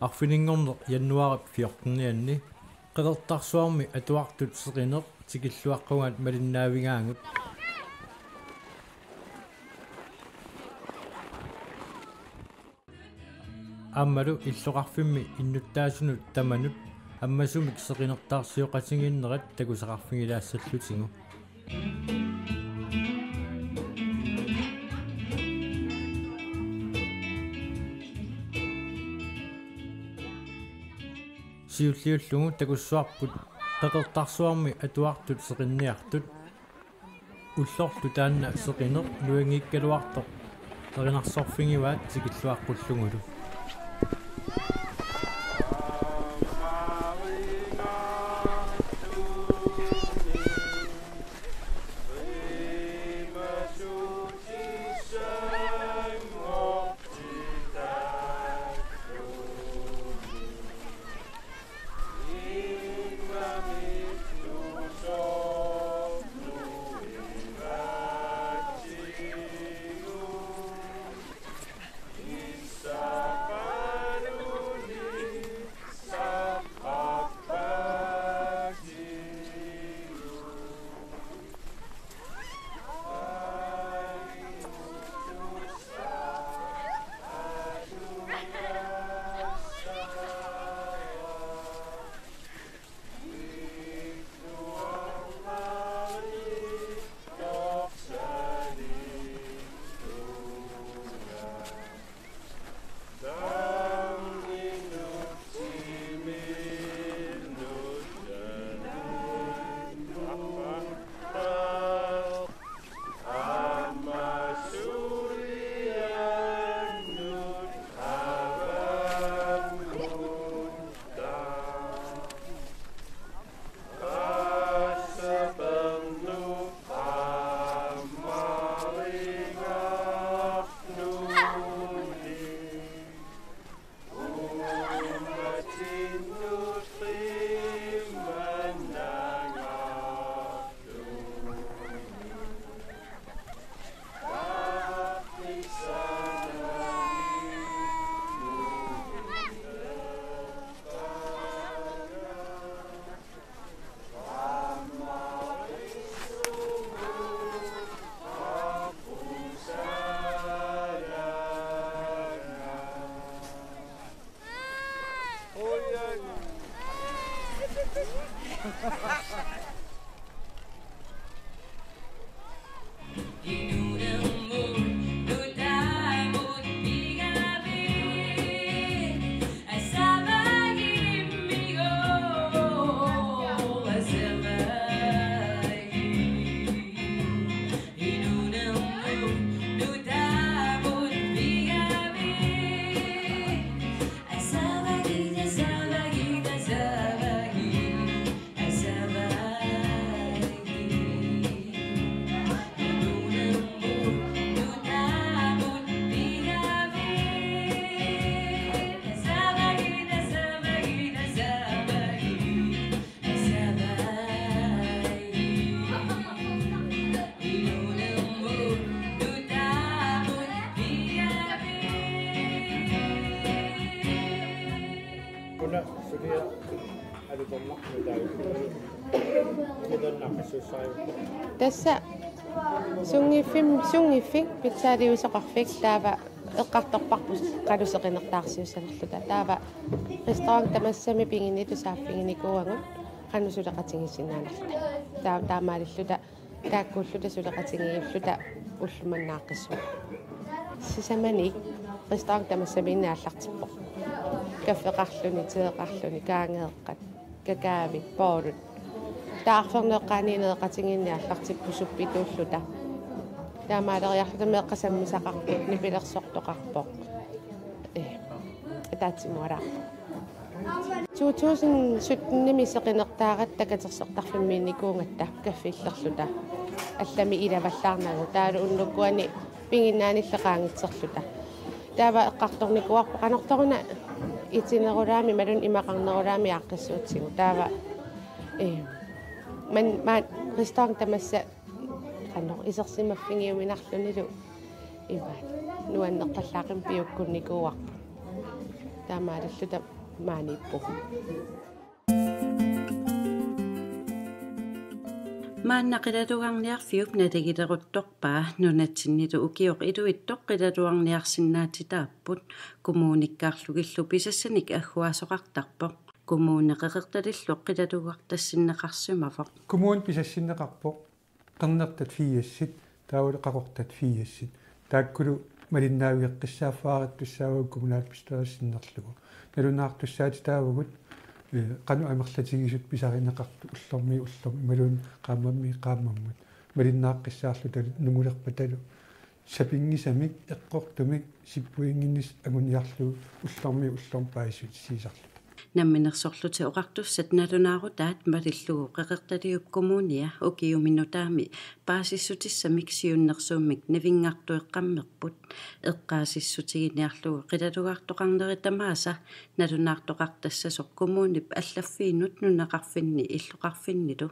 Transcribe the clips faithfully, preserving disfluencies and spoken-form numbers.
Arfininngorneq januaarip fjortenianni Qeqertarsuarmi atuartut seqineq tikilluaqqugaat malinnaavigaangut. Aammalu illoqarfimmi innuttaasunut tamanut ammasumik seqinertaarsioqatigiinnerat takusaqarfigilaassallutigu. Siulliullugu takussuarput Qeqertarsuarmi atuartut seqinniartut. Ullorlu taanna seqineq nuanngikkaluartoq erinarsorfigivaat tikilluaqqullugulu. Una suliaq alutornarluta ilannaqqissuussaajupput. Tassa sunngiffim-, sunngiffik pitsaaliuisoqarfik taava eqqartorparput qanoq seqinertaarsiussanerluta. Taava restaurant tamassami piginnitut saaffiginikuuagut qanoq suleqatigiissinnaanerluta. Taa-, taamaalilluta taakkuulluta suleqatigiilluta ullumannaaqqissuugut. Sisamanik restaurant tamassamiinneq aallartippoq. Kaffeqarluni, teeqarluni, kaangeeqqat, kakaavi, boorut. Taava arfernup eqqaani nereqatigiinneq aallartippoq suppituulluta. Taamaaleriarluta meeqqat sammisaqarput, nipilersortoqarpoq. Ee, ataatsimualaarpoq. To tusind sytten-imi seqinertaaratta katersortarfimmiinnikuugatta kaffillerluta. Allamik ilavallaarnagu taavalu unnukkut piginnaanillu qaangiutserluta. Taava eqqartornikuuarput qanortoruna itinerulaamik imaluunniit imaqarnerulaamik aaqqissuutsigu. Taava, ee, man-, man-, restaurant tamassa qanoq isersimaffigiuminarlunilu imaat nuannerpallaaqimmat piukkunnikuuarput. Taamaalilluta maaniippugut. Maanna qilatugarniarfiup naligileruttorpaa nunatsinnilu ukioq iluitsoq qilatugarniarsinnaatitaapput, kommunikkaarlugillu pisassanik agguaasoqartarpoq. Kommune Qeqertalillu qilatugartassinneqarsimavoq. Kommuni pisassinneqarpoq qernertat firsit, taavalu qaqortat firsit. Taakkulu malinnaavigeqqissaaffaarattussaavagut kommunalbestyrelsi sinnerlugu. Nalunaartussaatitaavugut, eh, qanoq amerlatigisut pisarineqartut ullormiit ullormut, imaluunniit qaammammiit qaammammut. Malinnaaqqissaarluta nungulerpatalu sapinngisamik, eqqortumik, sippuinnginnissaq anguniarlugu ullormiit ullormut paasissutissiisarluta. Namminersorlutik Oqartussat nalunaarutaat malillugu Qeqertaliup Kommunia ukiumi nutaami paasissutissamik siunnersuummik nivinngartueqqammerput. Eqqaasissutiginiarlugu qilatugartoqarnerit tamaasa nalunaartoqartassasoq kommunip allaffiinut nunaqarfinni illoqarfinnilu.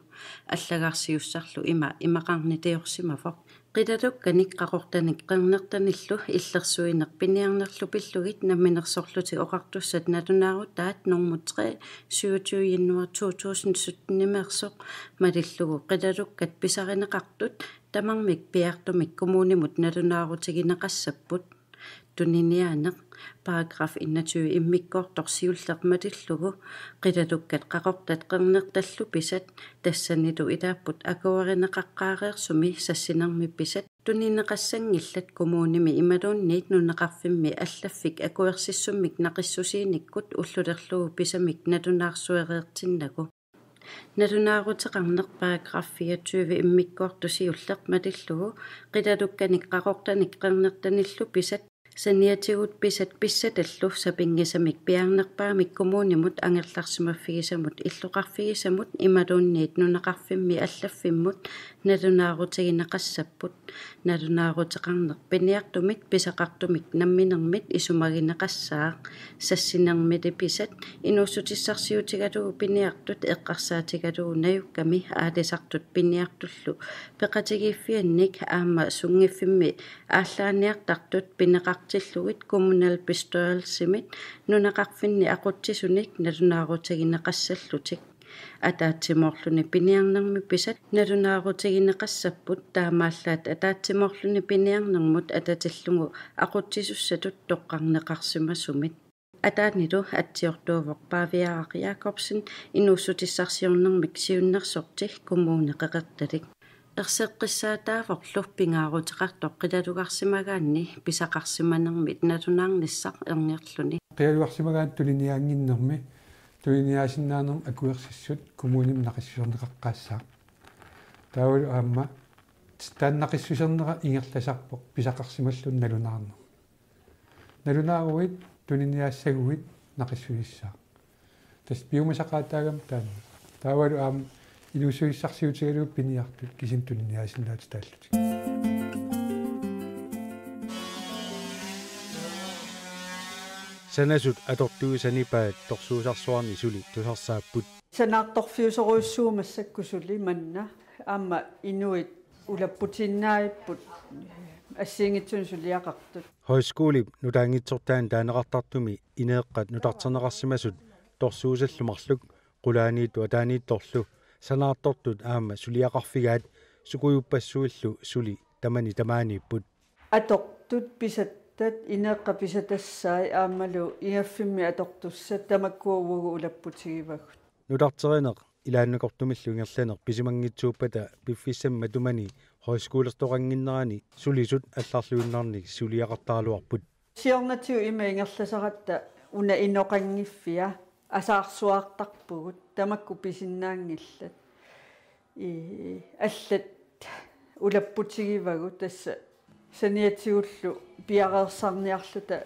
Allagarsiussarlu ima imaqarnitiorsimavoq: Qilalukkanik qaqortanik qernertanillu illersuineq piniarnerlu pillugit Namminersorlutik Oqartussat nalunaarutaat normu tre, syvogtyve januar to tusind sytten-imeersoq malillugu qilalukkat pisarineqartut tamarmik piaartumik kommunimut nalunaarutigineqassapput. Tuniniaaneq paragraf enogtyve immikkoortoq siulleq malillugu qilalukkat qaqortat qernertallu pisat, tassanilu ilaapput akuerineqaqqaareersumi sassinermi pisat, tunineqassanngillat kommunimi imaluunniit nunaqarfimmi allaffik akuersissummik naqissusiinikkut ullulerlugu pisamik nalunaarsuereertinnagu. Nalunaaruteqarneq paragraf fireogtyve immikkoortoq siulleq malillugu qilalukkanik qaqortanik qernertanillu pisat, saniatigut pisat pissatallu sapinngisamik piaarnerpaamik kommunimut angerlarsimaffigisamut illoqarfigisamut imaluunniit nunaqarfimmi allaffimmut nalunaarutigineqassapput. Nalunaaruteqarneq piniartumit pisaqartumit namminermit isumagineqassaaq. Sassinermili pisat inuussutissarsiutigalugu piniartut eqqarsaatigalugu najukkami aalisartut piniartullu peqatigiiffiannik aamma sunngiffimmi aallaaniartartut pineqartillugit kommunalbestyrelsimit nunaqarfinni aqutsisunik nalunaarutigineqassallutik. Ataatsimoorluni piniarnermi pisat nalunaarutigineqassapput, taamaallaat ataatsimoorluni piniarnermut atatillugu aqutsisussatut toqqarneqarsimasumit. Ataanilu atsiortuuvoq Paaviaaq Jakobsen inuussutissarsiornermik siunnersorti Kommune Qeqertalik. Erseqqissaataavorlu pingaaruteqartoq qilatugarsimagaanni pisaqarsimanermit nalunaarnissaq ernerluni. Qilatugarsimagaanni tuniniaannginnermi tuniniaasinnaanermut akuersissut kommunimi naqissuserneqaqqaassaaq. Taavalu aamma taanna naqissusernera ingerlasarpoq pisaqarsimalluni nalunaarnermi. Nalunaaruit tuniniaassaguit naqissusissaaq. Tassa piumasaqaataagami taanna. Taavalu aamma inuussutissarsiutigalugu piniartut kisianni tuniniaasinnaatitaallutik. Sanasut atortugut sanipaat torsuusarsuarnik suli tusarsaapput. Sanaartorfiusorujussuuvoq massakkut suli manna, aamma inuit ulapputiinnaavipput assigiinngitsunik suliaqartut. Højskolip nutaanngitsortaani taaneqartartumi ineeqqat nutarterneqarsimasut torsuusallu marluk qulaaniittut ataaniittorlu sanaartortut aamma suliaqarfigaat, sukujuppassuillu suli tamani tamaaniipput. Atortut pisattat, ineeqqat pisatassai aammalu igaffimmi atortussat tamakkua uagut ulapputigivagut. Nutarterineq ilaannakortumillu ingerlaneq pisimanngitsuuppata piffissami matumani højskolertoqannginnerani sulisut allarluinnarnik suliaqartaraluarput. Siornatigut ima ingerlasaratta una inoqanngiffia asaarsuaartarpugut, tamakku pisinnaanngillat. Ii, allat ulapputigivagut, tassa saniatigullu piareersarniarluta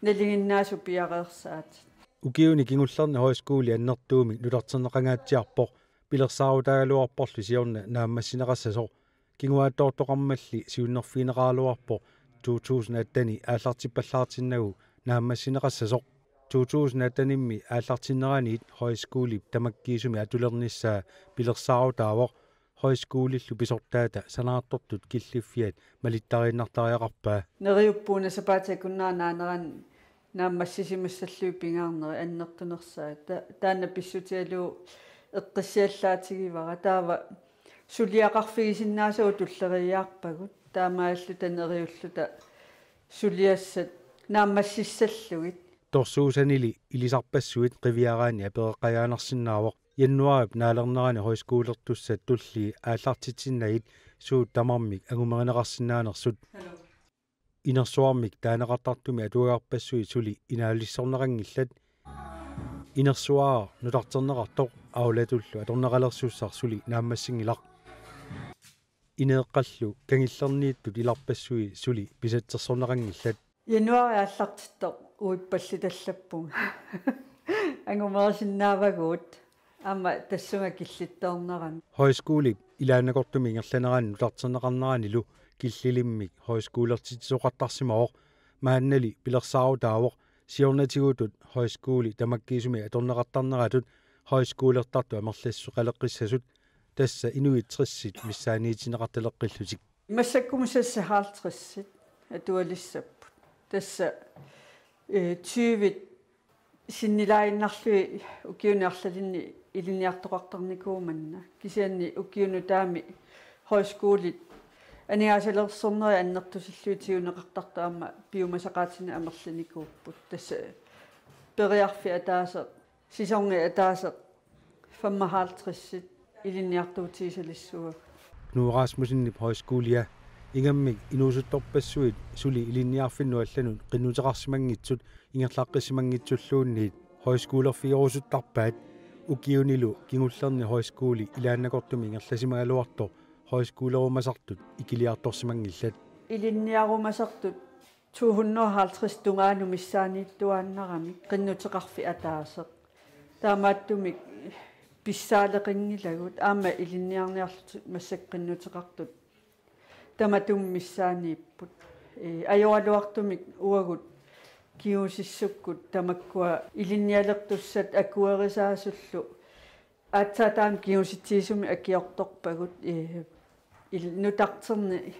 nalinginnaasut piareersaatit. Ukiuni kingullerni højskoli annertuumik nutarterneqangaatsiarpoq, pilersaarutaagaluarporlu siorna naammassineqassasoq. Kinguaattoortoqarmalli siunnerfigineqaraluarpoq to tusind atten-i aallartippallaartinnagu naammassineqassasoq. To tusind atten-immi aallartinneraniit højskolip tamakkiisumik atulernissaa pilersaarutaavoq. Højskolillu pisortaata sanaartortut killiffiat malittariinnartariaqarpaa. Neriuppunga sapaatip akunnera naanerani Naammassisimassallugit pingaarnerit annertunersaat. Ta-, taanna pissutigalugu eqqissiallaatigivara. Taava suliaqarfigisinnaasagut tulleriiaarpagut. Taamaalluta neriulluta suliassat naammassissallugit. Torsuusanili ilisarpassuit qiviaraanni apereqqajaannarsinnaavoq. Januaarip naalernerani højskolertussat tullii aallartitsinnagit suut tamarmik angumerineqarsinnaanersut. Inersuarmik taaneqartartumi atuagarpassuit suli inaalissorneqanngillat. Inersuaraq nutarterneqartoq Aulatullu atorneqalersussaq suli naammassinngilaq. Ineeqqallu kangillerniittut ilarpassui suli pisatsersorneqanngillat. Januaari aallartittoq uippallitallappunga. Angumerisinnaavagut. Aamma tassunga killittoornerami. Højskolip ilaannakortumik ingerlanerani nutarterneqarneranilu killilimmik højskolertitsisoqartarsimavoq. Maannali pilersaarutaavoq siornatigutut højskoli tamakkiisumik atorneqartarneratut højskolertartut amerlassuseqaleqqissasut, tassa inuit tressit missaaniitinneqartaleqqillutik. Massakkumut seksoghalvtredsit atualissapput. Tassa, øh, tyvit sinnilaaginnarlugit ukiuni arlalinni ilinniartoqartarnikuuvoq manna. Kisianni ukiut nutaamik højskolit aningaasalersornerit annertusillugit tiguneqartartut aamma piumasaqaatinik amerlinikuupput. Tassa periarfik ataaseq, sæsoni ataaseq femoghalvtredsit ilinniartuutigisalissuugakkit. Knud Rasmussenip højskolia ingammik inuusuttorpassuit suli ilinniarfinnut allanut qinnuteqarsimanngitsut ingerlaqqissimanngitsulluunniit højskolerfigerusuttarpaat. Ukiunilu kingullerni højskoli ilaannakortumik ingerlasimagaluartoq højskolerumasartut ikiliartorsimanngillat. Ilinniarumasartut to hundrede og halvtreds tungaanut missaaniittuaannarami qinnuteqarfik ataaseq. Taamaattumik pissaaleqinngilagut aamma ilinniarniarlutik massakkut qinnuteqartut tamatuma missaaniipput. Ee, ajoraluartumik uagut kingusissukkut tamakkua ilinnialertussat akuerisaasullu aatsaat taama kingusitsigisumik akiortorpagut, ee, il-, nutarterni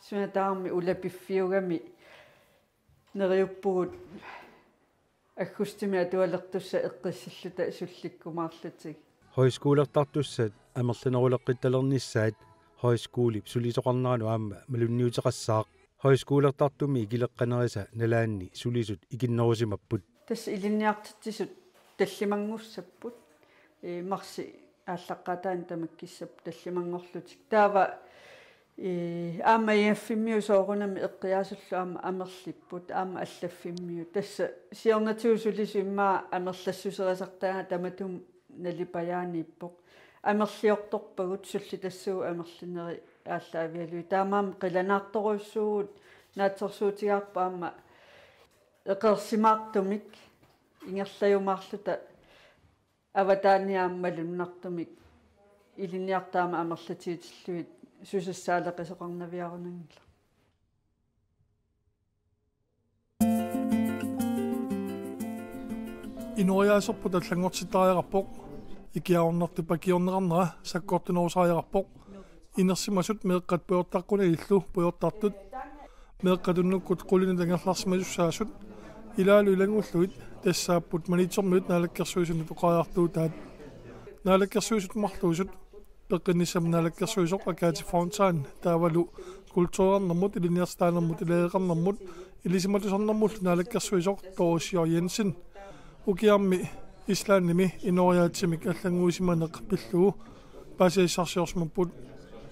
suna tamarmi ulapiffiugami neriuppugut aggustimi atualertussat eqqissilluta sullikkumaarlutik. Højskolertartussat amerlaneruleqqittalernissaat højskolip sulisoqarneranut aamma malunniuteqassaaq. Højskolertartumi ikileqqanerisa nalaanni sulisut ikinnerusimapput. Tassa ilinniartitsisut tallimanngussapput. Ee, marsi aallaqqaataani tamakkissapput tallimanngorlutik. Taava, ee, aamma I F-immiut soorunami eqqiaasullu aamma amerlipput, aamma allaffimmiut. Tassa siornatigut sulisut immaqa amerlassuserisartagaat tamatuma nalipajaaniippoq. Amerliortorpagut sullitassuugut amerlinerit aallaavigalugit. Taamaammat qilanaartorujussuuvugut, naatsorsuutigaarput aamma eqeersimaartumik ingerlajumaarluta avataaniit aamma malunnartumik ilinniartut aamma amerlatigitillugit susassaaleqisoqarnaviarunanngilaq. Inooriaaserput allanngortittariaqarpoq. Ikiaroornartup akiorneqarnera sakkortunerusariaqarpoq. Inersimasut meeqqat pujortaqqunagillu pujortartut. Meeqqat unnukkut qulinut angerlarsimasussaasut. Ilaalu ilanngullugit tassaapput Maniitsormiut Naalakkersuisunut oqariartuutaat. Naalakkersuisut marluusut peqqinnissamut naalakkersuisoq Agathe Fontain taavalu kulturernermut, ilinniartitaanermut, ilaateqarnermut, ilisimatusarnermullu naalakkersuisoq Doris J. Jensen ukiarmi Islandimi inooriaatsimik allannguisimaneq pillugu paasisassarsiorsimapput.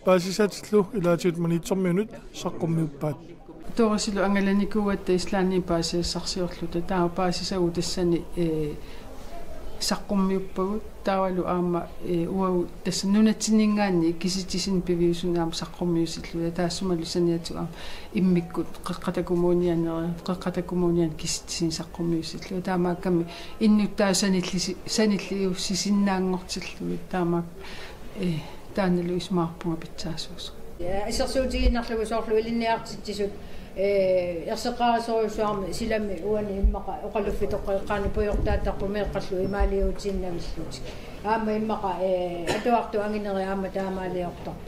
Paasisatillu ilaatigut Maniitsormiunut saqqummiuppaat. Dorisilu angalanikuugatta Islandimi paasisassarsiorluta, taava paasisagut tassani, ee, saqqummiuppagut, taavalu aamma, ee, uagut tassa nunatsinninngaanniit kisitsisinit piviusunit aamma saqqummiusilluta, taassumalu saniatigut aamma immikkut Qeqqata Kommuniani, Qeqqata Kommuniani kisitsisinit saqqummiusilluta, taamaakkami innuttaasut sanillisi-, sanilliussisinnaanngortillugit, taamaak-, ee, taannalu isumaqarpunga pitsaasuusoq. Assersuutigiinnarlugu soorlu ilinniartitsisut, ee, erseqqarisorujussuarmik silami uani immaqa oqaluffitoqqat eqqaani pujortaattarput meeqqallu imaaliuutiinnanngillutik. Aamma immaqa, ee, atuartut anginerit aamma taamaaliortarput.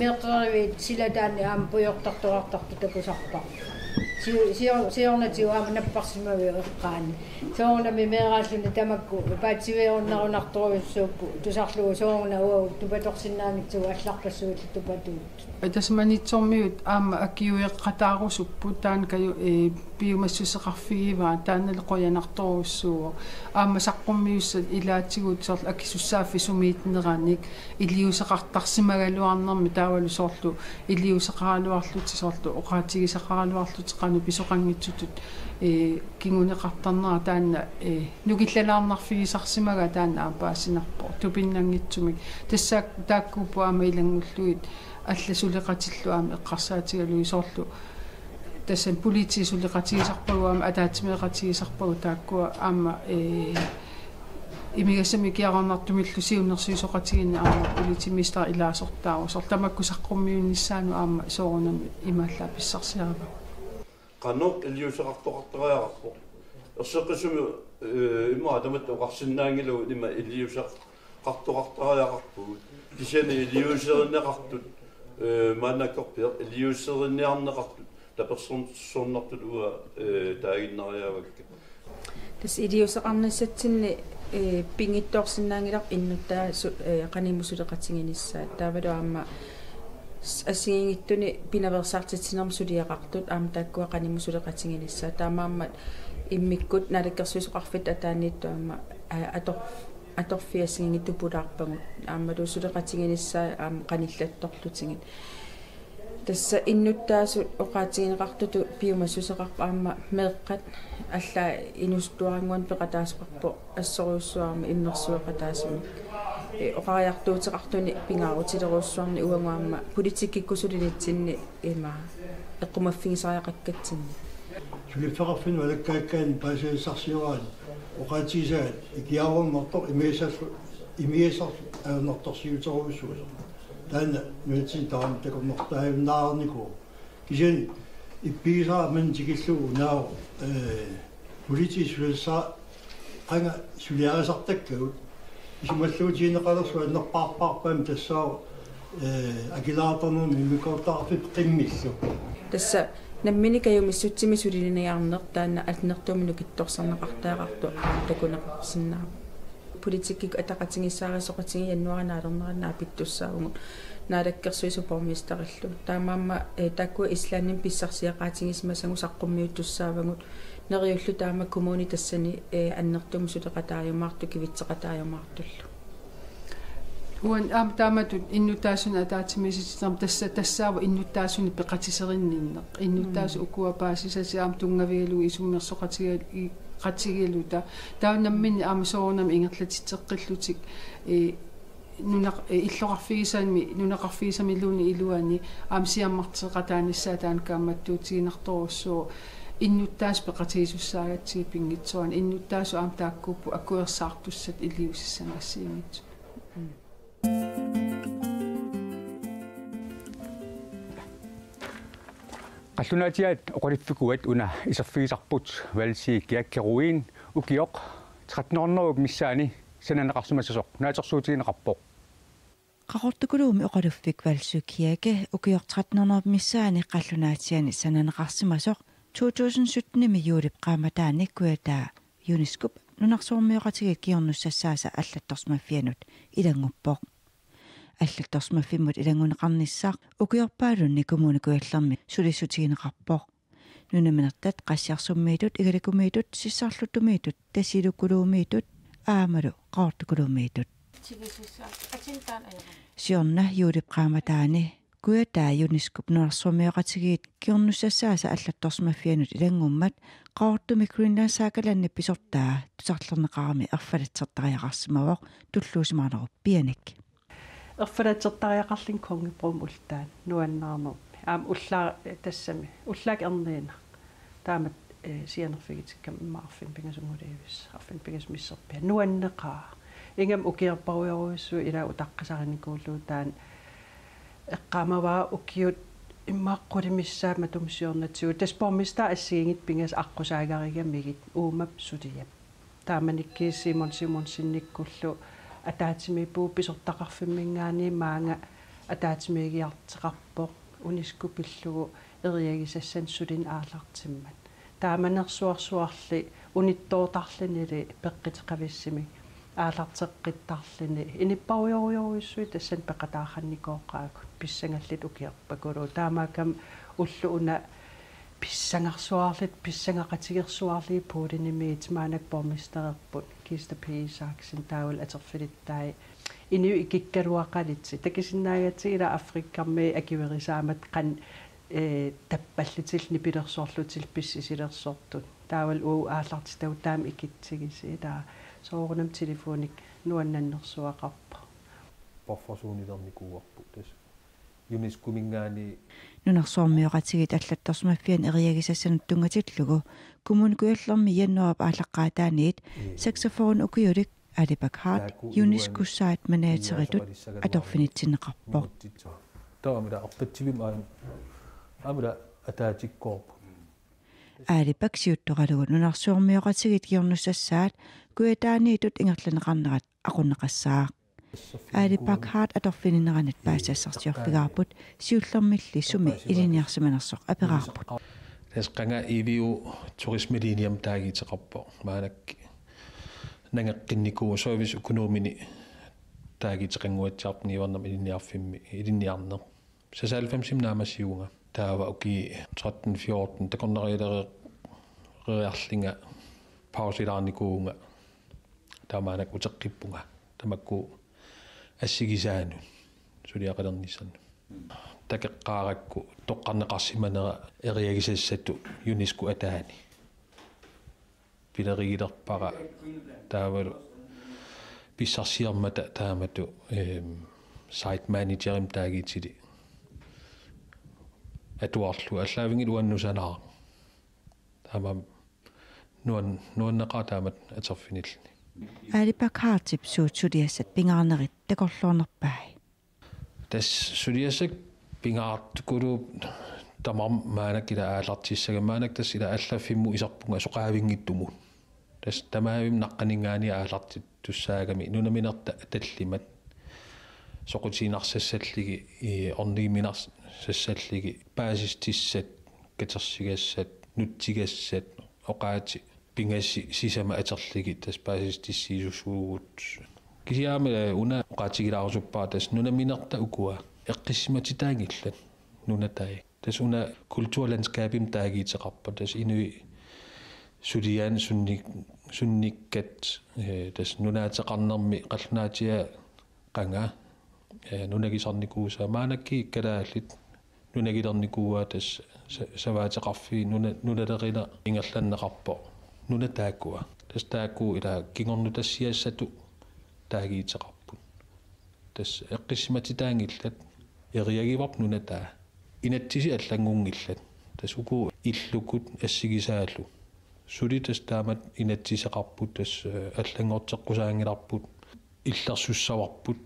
Meeqqeriviit silataanni aamma pujortartoqartartut takusarpavut. Si-, sior-, siornatigut aamma napparsimaviuk eqqaani. Soorunami meeraalluni tamakku paatsiveerunnarunartorujussuupput tusarlugu sooruna uagut tupatorsinnaanngitsugut allarpassuillu tupatuuttut. Tassa Maniitsormiut aamma akiueqataarusupput taanna kaju-, ee, piumassuseqarfigivaa taannalu qujanartorujussuuvoq. Aamma saqqummiussat ilaatigut soorlu akisussaaffik sumiinneranik iliuuseqartarsimagaluarnermi taavalu soorlu iliuuseqaraluarlutik soorlu oqaatigisaqaraluarlutik qanoq pisoqanngitsutut, ee, kinguneqartarnera taanna, ee, nukillalaarnarfigisarsimagaa taanna aamma paasinarpoq tupinnanngitsumik. Tassa taakkuupput aamma ilanngullugit allat suleqatillu aamma eqqarsaatigalugit soorlu tassani politiit suleqatigisarpagut aamma ataatsimeeqatigisarpagut taakkua aamma, ee, imigassamik ikiaroornartumillu siunnersuisoqatigiinneq aamma politimesterip ilaasortaavoq. Soorlu tamakku saqqummiunnissaannut aamma soorunami imaallaat pissarsiarivara. Qanoq iliuuseqartoqartariaqarpoq. Erseqqissumik, ee, immaqa tamatta oqarsinnaanngilagut ima iliuuseqartoqartariaqarpugut. Kisianni iliuuserineqartut, ee, maannakkorpiaq iliuuseriniarneqartut tapersersornartut uanga, ee, taaginnariaavakka. Tassa iliuuseqarnissatsinni, ee, pinngitsoorsinnaanngilarput innuttaasut, ee, qanimut suleqatiginissaat. Taavalu aamma s-, assigiinngitsuni pinaveersaartitsinermut suliaqartut aamma taakkua qanimut suleqatiginissaat. Taamaammat immikkut naalakkersuisoqarfittut ataaniittut aamma, aa, ator-, atorfiit assigiinngitsut tupulaarpagut. Aammalu suleqatiginissaat aamma qanillattorlutigit. Tassa innuttaasut oqaatigineqartutut piumassuseqarpoq aamma meeqqat allaat inuusuttuarannguanut peqataasoqarpoq assorujussuarmik immersueqataasumik. Ee, oqariartuuteqartuni pingaarutilerujussuarnik uagut aamma politikkikkut sulinitsinni ima eqqumaffigisariaqakkatsinni. Suliffeqarfinnut alakkaakkaanni paasisassarsioraanni oqaatigisaat ikiaroornartoq imigassarlu-, imigassarlu ajornartorsiuterujussuusoq. Taanna nunatsinni taama takornartaajunnaareernikuuvoq. Kisianni ippigisara manna tikillugu naavoq, ee, politiit suliassaqarnanga suliarisartakkagut. Isumalluutigineqalersoq annerpaarpaarpaamik tassaavoq, ee, akileraartarnermi immikkoortortaqarfiup qimmillu. Tassa nammineq kajumissutsimik suliniarneq taanna annertuumik nukittorsarneqartariaqartoq aamma takuneqarsinnaavoq. Politikkikkut ataqatigiissaarisoqatigiit januaarip naalernerani naapittussaavugut naalakkersuisoq borgmesterillu. Taamaammat, ee, taakkua Islandimi pissarsiaqaatigisimasagut saqqummiuttussaavagut. Neriulluta aamma kommuni tassani, ee, annertuumik suleqataajumaartut kivitseqataajumaartullu. Uani aamma taamatut innuttaasunik ataatsimiisitsitermi tassa tassaavoq innuttaasunik peqatiserinninneq. Innuttaasut Mm. ukua paasisatit aamma tunngavigalugu isummersoqatiga-, i-, qatigaluta. Taava nammineq aamma soorunami ingerlatitseqqillutik, ee, nunaq-, ee, illoqarfigisami, nunaqarfigisamiluunniit iluani aamma siammarteqataanissaat taanna kaammattuutiginartorujussuuvoq innuttaasut peqatigisussaagatsigu pinngitsoorani innuttaasut aamma taakkuupput akuersaartussat iliuusissami assigiinngitsut. Qallunaatsiaat oqaluffikuat una iserfigisarput Valsø Kirke Ruin ukioq tretten hundrede missaani sananeqarsimasoq naatsorsuutigineqarpoq. Qaqortukuluumi oqaluffik Valsø Kirke ukioq tretten hundrede missaani qallunaatsiaani sananeqarsimasoq to tusind sytten-imi juulip qaammataani kujataa UNESCO-p nunarsuarmioqatigiit kingornussassaasa allattorsimaffianut ilannguppoq. Allattorsimaffimmut ilanngunneqarnissaq ukiorpaalunni Kommune Kujallermi sulissutigineqarpoq. Nunaminertat Qassiarsummiittut, Igalikumiittut, Sissarluttumiittut, Tasiilukuluumiittut aammalu Qaqortukuluumiittut. Siorna juulip qaammataani kujataa UNESCO-p nunarsuarmioqatigiit kingornussassaasa allattorsimaffianut ilanngummat Qaqortumi Greenland Sagalandip pisortaa tusarlerneqarami erfalatsertariaqarsimavoq tulluusimaarnerup pianik. Erfalatsertariaqarluni kongebromi ulloq taanna nuannaarnermi. Aamma ullaaq tassami, ullaaq erniinnaq. Taamatut, ee, sianerfigitikkama immaqa arfineq-pingasunngorluni, arfineq-pingasut misserpiaat. Nuanneqaaq. Ingammik ukiorparujorujussuuvoq ilaa utaqqisarinikuullugu taanna eqqaamavara ukiut immaqa qulit missaat matuma siornatigut. Tassa borgmesteri assigiinngitsut pingasut aqqusaagarigamigit uumap suliap. Taamanikkut Simon Simonsenikkullu ataatsimiippugut pisortaqarfimminngaanniit maanga ataatsimiigiartoqarpoq UNESCO pillugu eriagisassanik sulineq aallartimmat. Taamanersuarsuarli unittoortarlunili peqqiteqavissimik aallarteqqittarluni inuppassuarujorujussuit tassani peqataarnikooqaagut pissangallutik ukiorpakuluupput. Taamaakkami ulloq una pissangarsuarlutik, pissangaqatigiissuarlugit Polenimiit maannakkut borgmestererput Kirsten P. Isaksen taavalu atorfilittai inuit ikikkaluaqalutsigit. Takusinnaagatsigit ila Afrikami akuerisaammat qanoq, eh, tappallutillu nipilersorlutillu pissusilersortut. Taavalu uagut aallartitagut taama ikitsigisi, ila soorunami telefoni nuannersuaqarpoq. Bufferzonilernikuuarput tassa UNESCO-minngaanniit. Nunarsuarmioqatigiit allattorsimaffianni eriagisassanut tunngatillugu Kommune Kujallermi januaarip aallaqqaataaniit saxofon ukiulik Ali Bak Hart UNESCO-p site manageritut atorfinitsinneqarpoq. Taamila arpatsivimmi aam-, aamila ataatikkoorput. Ali Bak siuttoralugu nunarsuarmioqatigiit kingornussassaat kujataaniittut ingerlanneqarnerat aqunneqassaaq. Ali Bak Hart atorfininerannut paasisassarsiorfigaarput, siullermilli sumi ilinniarsimanersoq aperaarput. Tassa qanga I V U turismelinjemik taaguuteqarpoq. Maannakkut nangeqqinnikuuvoq serviceøkonomini taaguuteqannguatsiarpoq niuernermik ilinniarfimmi, ilinniarneq. Seksoghalvfemsimi naammassivunga. Taava ukiut tretten fjorten takornarialeriarlunga pausilaarnikuuvunga. Taava maannakkut uteqqippunga. Tamakku assigisaanut suliaqalernissannut. Takoqqaarakku toqqarneqarsimanera eriagisassatut UNESCO ataani. Pilerigilerpara taavalu pissarsiarmata taamatut, ehm, site managerimik taaguutili atuarlugu aallaavinngilaat uanga nusanaaq. Taamaammat nuan-, nuanneqaaq taamatut atorfinilluni. Ali Bak Hartip suut suliassat pingaarnerit takorloornerpai. Tassa suliassat pingaartukuluupput tamarmik maannakkut ila aallartissagami, maannakkut tassa ila allaffimmut iserpunga soqaavinngitsumut. Tassa tamarmik naqqaninngaanniit aallartittussaagami nunaminertaa tallimat soqutiginarsassallugit, i-, ornigiminersassallugit, paasissutissat, katersugassat, nutsigassat, oqaatsit pingasut sisamat atorlugit tassa paasissutissiisugut. Kisianni una oqaatigilaarusuppara tassa nunaminertaa ukua eqqissimatitaanngillat nunatai. Tassa una kulturlandskabimik taaguuteqarpoq. Tassa inuit suliaat sunnik-, sunnikkat, eh, tassa nunaateqarnermi qallunaatiga qanga, eh, nunagisarnikuusaat, maannakkut kalaallit nunagilernikuuaat, tassa sa-, savaateqarfiit nuna-, nunalerineq ingerlanneqarpoq. Nunat taakkua. Tassa taakku ila kingornutassiassatut taaguuteqarput. Tassa eqqissimatitaanngillat, eriagivarput nunataa. Inatsisit allanngunngillat. Tassa uku illukut assigisaallu. Suli tassa taamatut inatsiseqarput, tassa, eh, allanngorteqqusaanngilarput, illersussavarput.